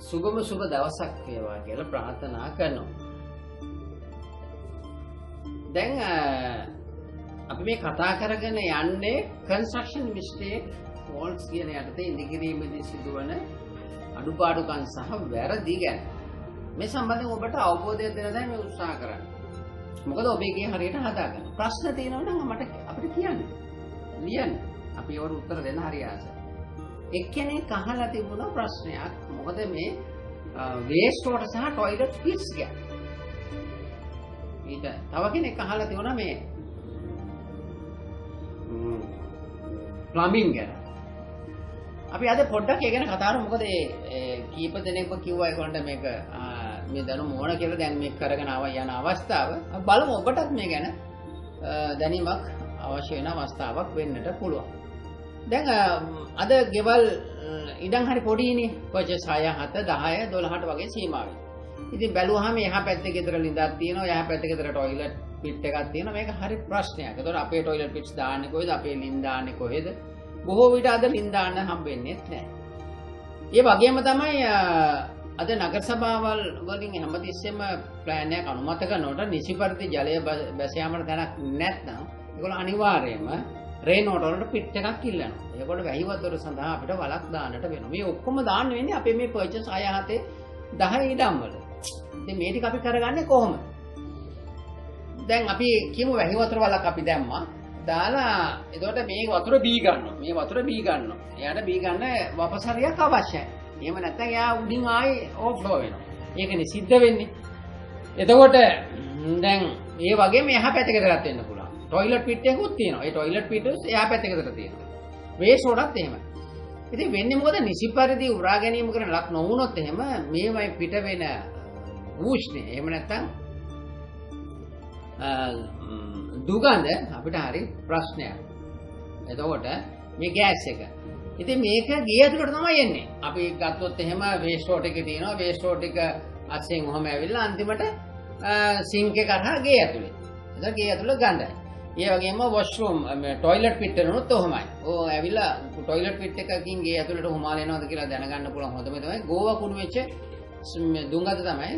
සුබම සුබ දවසක් වේවා කියලා ප්‍රාර්ථනා කරනවා. දැන් අපි මේ කතා කරගෙන යන්නේ කන්ස්ට්‍රක්ෂන් මිස්ටේක් ෆෝල්ට්ස් කියන යටතේ ඉදිකිරීමේදී සිදුවන අඩුපාඩුකම් සහ වැරදි ගැන. මේ සම්බන්ධයෙන් ඔබට අවබෝධයක් දෙන්න තමයි මේ උත්සාහ කරන්නේ. මොකද ඔබේ ගේ හරියට හදාගන්න. ප්‍රශ්න තියෙනවා නම් මට අපිට කියන්න. ලියන්න. අපි ඒවට උත්තර දෙන්න හරි ආසයි. එක්කෙනෙක් අහලා තිබුණ ප්‍රශ්නයක් මොකද මේ වේස්ට් වෝටර් සහ ටොයිලට් පිට්ස් ගැන. ඊට තව කෙනෙක් අහලා තිබුණා මේ ප්ලම්බින් ගැන. අපි අද පොඩ්ඩක් ඒ ගැන කතා කරමු. මොකද ඒ කීප දෙනෙක්ම කිව්වා ඒගොල්ලන්ට මේක මේ දැනුම ඕන කියලා. දැන් මේක කරගෙන ආව යන අවස්ථාව. අපි බලමු ඔබටත් මේ ගැන දැනීමක් අවශ්‍ය වෙන අවස්ථාවක් වෙන්නට පුළුවන්. දැන් අද ගෙවල් ඉඩම් හරි පොඩිනේ. පර්චේස් 6 7 10 12ට වගේ සීමාවෙයි. ඉතින් බැලුවාම එහා පැත්තේ ගෙදර ලිඳක් තියෙනවා, එහා පැත්තේ ගෙදර ටොයිලට් පිට් එකක් තියෙනවා. මේක හරි ප්‍රශ්නයක්. ඒතකොට අපේ ටොයිලට් පිට්ස් දාන්නේ කොහෙද? අපේ ලිඳ දාන්නේ කොහෙද? බොහෝ විට අද ලිඳ දාන්න හම්බෙන්නේ නැහැ. ඒ වගේම තමයි අද නගර සභාවල් වලින් හැමතිස්සෙම ප්ලෑන් එකක් අනුමත කරනකොට නිසි පරිදි ජලය බැස යාමට තැනක් නැත්නම් ඒගොල්ලෝ අනිවාර්යයෙන්ම රේන් වෝටර් වලට පිට් එකක් ඉල්ලනවා. ඒගොල්ලෝ වැහි වතුර සඳහා අපිට වලක් දාන්නට වෙනවා. මේ ඔක්කොම දාන්න වෙන්නේ අපේ මේ පර්චේස් 6 7 10 ඉඩම් වල. ඉතින් මේ ටික අපි කරගන්නේ කොහොමද? දැන් අපි කියමු වැහි වතුර වලක් අපි දැම්මා. දාලා එතකොට මේ වතුර බී ගන්නවා. මේ වතුර බී ගන්නවා. එයාට බී ගන්න වපසරියක් අවශ්‍යයි. එහෙම නැත්නම් එයා උඩින් ආයේ ඕවර්ෆ්ලෝ වෙනවා. ඒකනේ සිද්ධ වෙන්නේ. එතකොට දැන් මේ වගේම එහා පැත්තේ ගෙදරත් වෙන්න පුළුවන්. ටොයිලට් පිට් එකකුත් තියෙනවා. ඒ ටොයිලට් පිට් එහා පැත්තේ ගෙදර තියෙනවා. වේස්ට් වෝටරත් එහෙමයි. ඉතින් වෙන්නේ මොකද? නිසි පරිදි උරා ගැනීම කරන ලක් නොවුනොත් එහෙම මේවයි පිට වෙන උෂ්ණය. එහෙම නැත්නම් දුගඳ අපිට හරි ප්‍රශ්නයක්. එතකොට මේ ගෑස් එක. ඉතින් මේක ගේ ඇතුළට තමයි එන්නේ. අපි ගත්තොත් එහෙම වේස්ට් වෝටර් එකේ තියෙනවා. වේස්ට් වෝටර් එක අස්සෙන් ඔහම ඇවිල්ලා අන්තිමට සිංක් එක හරහා ගේ ඇතුලේ. එතකොට ගේ ඇතුළ ගඳයි. ඒ වගේම වොෂ්රූම් මේ ටොයිලට් පිට් වෙනොත් ඔහොමයි. ඕ ඇවිල්ලා ටොයිලට් පිට් එකකින් ගේ ඇතුළට හුමාල එනවද කියලා දැනගන්න පුළුවන් හොඳම තමයි ගෝවා කුණු වෙච්ච දුඟඳ තමයි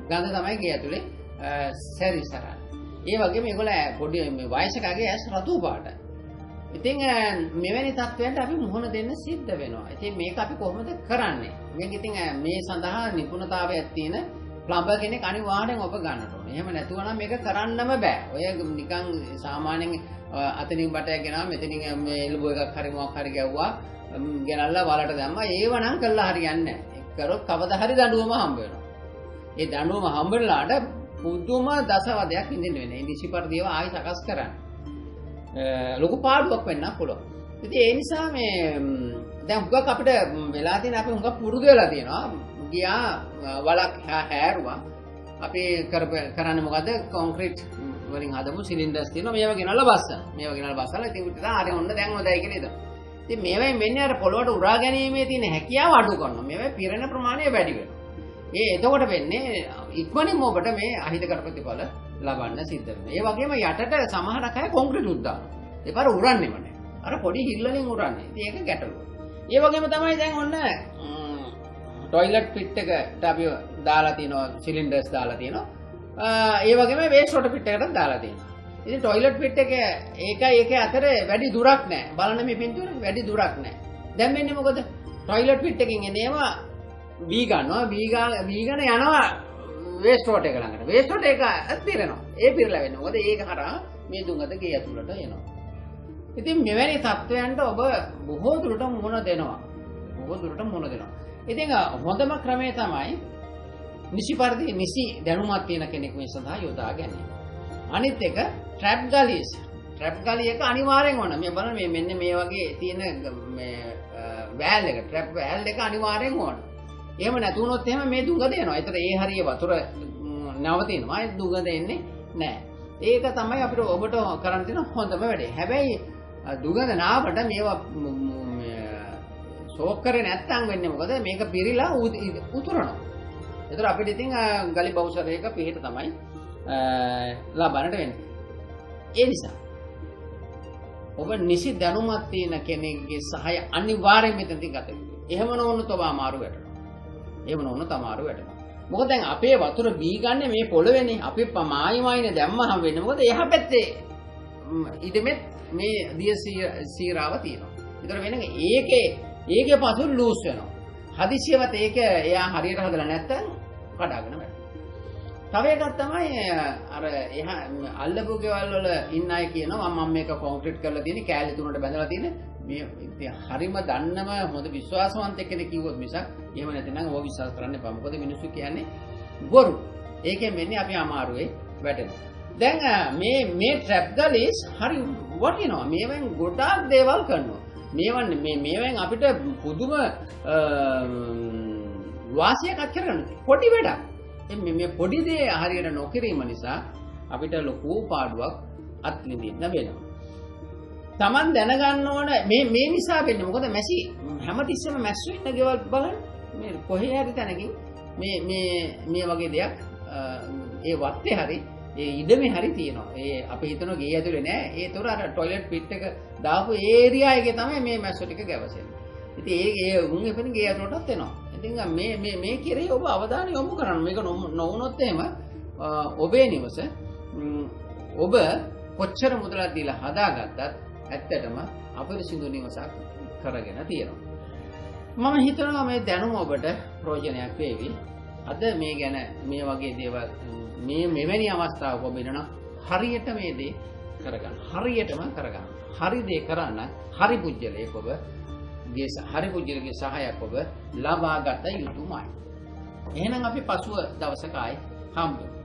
ගඳ තමයි ගේ ඇතුලේ සැරිසරන්නේ. ඒ වගේම ඒගොල්ලෝ පොඩි මේ වයසක අයගේ ඇස් රතු පාටයි. ඉතින් මෙවැනි තත්ත්වයන්ට අපි මුහුණ දෙන්න සිද්ධ වෙනවා. ඉතින් මේක අපි කොහොමද කරන්නේ? මේක ඉතින් මේ සඳහා නිපුණතාවයක් තියෙන ප්ලම්බර් කෙනෙක් අනිවාර්යෙන් ඔබ ගන්නට ඕනේ. එහෙම නැතුව නම් මේක කරන්නම බෑ. ඔය නිකන් සාමාන්‍යයෙන් අතනින් බටයක් ගෙනාව මෙතනින් මේ එළුබෝ එකක් හරි මොකක් හරි ගැව්වා ගෙනල්ලා වලට දැම්මා. ඒව නම් කළා හරියන්නේ නෑ. ඒක කරොත් කවදා හරි දඬුවම හම්බ වෙනවා. ඒ දඬුවම හම්බ වෙලාට පුදුම දසවදයක් විඳින්න වෙනවා. ඒ නිසි පරිදි ඒවා ආයි සකස් කරන්න ලොකු පාඩුවක් වෙන්න පුළුවන්. ඉතින් ඒ නිසා මේ දැන් හුඟක් අපිට වෙලා තියෙන අපි හුඟක් පුරුදු වෙලා තියෙනවා. ගියා වලක් හැරුවා. අපි කරන්නේ මොකද? කොන්ක්‍රීට් වලින් හදමු සිලින්ඩර්ස් තියෙනවා. මේවා ගෙනල්ලා බස්සන. මේවා ගෙනල්ලා බස්සලා ඉතින් උඩට හරි ඔන්න දැන් හොඳයි කියලා හිතනවා. ඉතින් මේවෙන් වෙන්නේ අර පොළොවට උරා ගැනීමේ තියෙන හැකියාව අඩු කරනවා. මේවා පිරෙන ප්‍රමාණය වැඩි වෙනවා. ඒ එතකොට වෙන්නේ ඉක්මනින්ම ඔබට මේ අහිතකර ප්‍රතිඵල ලබන්න සිද්ධ වෙනවා. ඒ වගේම යටට සමහරක් අය කොන්ක්‍රීට් උත් දානවා. ඒ පාර උරන්නේම නෑ. අර පොඩි හිල් වලින් උරන්නේ. ඉතින් ඒක ගැටලුවක්. ඒ වගේම තමයි දැන් ඔන්න ටොයිලට් පිට් එකට අපි දාලා තියෙනවා සිලින්ඩර්ස් දාලා තියෙනවා. ඒ වගේම වේස්ට් වෝටර් පිට් එකටත් දාලා තියෙනවා. ඉතින් ටොයිලට් පිට් එක ඒකයි ඒකේ අතර වැඩි දුරක් නෑ. බලන්න මේ පින්තූරේ වැඩි දුරක් නෑ. දැන් වෙන්නේ මොකද? ටොයිලට් පිට් එකකින් එන ඒවා බී ගන්නවා. බී ගන්න යනවා වේස්ට් වෝටර් එක ළඟට. වේස්ට් වෝටර් එක පිරෙනවා. ඒ පිරලා වෙන්නේ මොකද? ඒක හරහා මේ දුඟද ගේ ඇතුළට එනවා. ඉතින් මෙවැනි තත්ත්වයන්ට ඔබ බොහෝ දුරට මුහුණ දෙනවා. බොහෝ දුරට මුහුණ දෙනවා. ඉතින් හොඳම ක්‍රමය තමයි නිසි පරිදි නිසි දැනුමක් තියෙන කෙනෙක් මේ සඳහා යොදා ගැනීම. අනිත් එක ට්‍රැප් ගලීස්. ට්‍රැප් ගලී එක අනිවාර්යෙන් ඕන. මේ බලන්න මේ මෙන්න මේ වගේ තියෙන මේ වෑල් එක ට්‍රැප් වෑල් එක අනිවාර්යෙන් ඕන. එහෙම නැතු වුණොත් එහෙම මේ දුඟද එනවා. ඒතර ඒ හරිය වතුර නවතිනවා. ඒ දුඟද එන්නේ නැහැ. ඒක තමයි අපිට ඔබට කරන්න තියෙන හොඳම වැඩේ. හැබැයි දුගඳ නාවට මේවා සෝක් කරේ නැත්තම් වෙන්නේ මොකද? මේක පිරීලා උතුරනවා. ඒතර අපිට ඉතින් ගලි බවුසරයක පිහිට තමයි ලබන්නට වෙන්නේ. ඒ නිසා ඔබ නිසි දැනුමක් තියෙන කෙනෙක්ගේ සහාය අනිවාර්යයෙන් මෙතනදී ගත යුතුයි. එහෙම නොවුනොත් ඔබ අමාරු වැටෙනවා. එහෙම නොවුනොත් අමාරු වැටෙනවා. මොකද දැන් අපේ වතුර බී ගන්න මේ පොළවේනේ. අපි මායි මායිනේ දැම්මහම වෙන්නේ මොකද? එහා පැත්තේ ඉඩමෙත් මේ දිය සීරාව තියෙනවා. ඒතර වෙන්නේ ඒකේ පසු ලූස් වෙනවා. හදිසියවත් ඒක එයා හරියට හදලා නැත්තම් කඩාගෙන වැටෙනවා. තව එකක් තමයි අර එහා අල්ලපු ගෙවල් වල ඉන්න අය කියනවා මම මේක කොන්ක්‍රීට් කරලා තියෙන්නේ, කෑලි තුනට බැඳලා තියෙන්නේ. මේ ඉතින් හරිම දන්නම හොඳ විශ්වාසවන්ත කෙනෙක් කිව්වොත් මිසක් එහෙම නැතිනම් ඔව විශ්වාස කරන්න එපා. මොකද මිනිස්සු කියන්නේ බොරු. ඒකෙන් වෙන්නේ අපි අමාරුවේ වැටෙනවා. දැන් මේ මේ ට්‍රැප් ගලීස් හරි වටිනවා. මේවෙන් ගොඩාක් දේවල් කරනවා. මේවන් මේවෙන් අපිට පුදුම වාසියක් අත් කරගන්න පොඩි වැඩක්. මේ පොඩි දේ හරියට නොකිරීම නිසා අපිට ලොකු පාඩුවක් අත්විඳින්න වෙනවා. Taman දැනගන්න ඕන මේ නිසා වෙන්නේ මොකද? මැසි හැමතිස්සෙම මැස්සු ඉන්න ගෙවල් බලන්න මේ කොහේ හරි තැනකින් මේ මේ මේ වගේ දෙයක් ඒ වත්තේ හරි ඒ ඉඩමේ හරි තියෙනවා. ඒ අපි හිතනවා ගේ ඇතුලේ නෑ. ඒතර අර ටොයිලට් පිට් එක දාපු ඒරියා එකේ තමයි මේ මැස්සු ටික ගැවසෙන්නේ. ඉතින් ඒ ඒ උන් එපින් ගේ ඇතුලටත් එනවා. ඉතින් මේ මේ මේ කෙරෙහි ඔබ අවධානය යොමු කරන්න. මේක නොවුනොත් එහෙම ඔබේ නිවස ඔබ කොච්චර මුදලක් දීලා හදාගත්තත් ඇත්තටම අපිරිසිදු නිවසක් කරගෙන තියෙනවා. මම හිතනවා මේ දැනුම ඔබට ප්‍රයෝජනයක් වේවි. අද මේ ගැන මේ වගේ දේවල් මේ මෙවැනි අවස්ථාවක ඔබ ඉන්නවා හරියට මේ දේ කරගන්න. හරියටම කරගන්න. හරි දේ කරන්න හරි පුජ්‍යලයක ඔබ හරි පුජ්‍යලගේ සහායක් ඔබ ලබා ගත යුතුමයි. එහෙනම් අපි පසුව දවසක ආයි හම්බෙමු.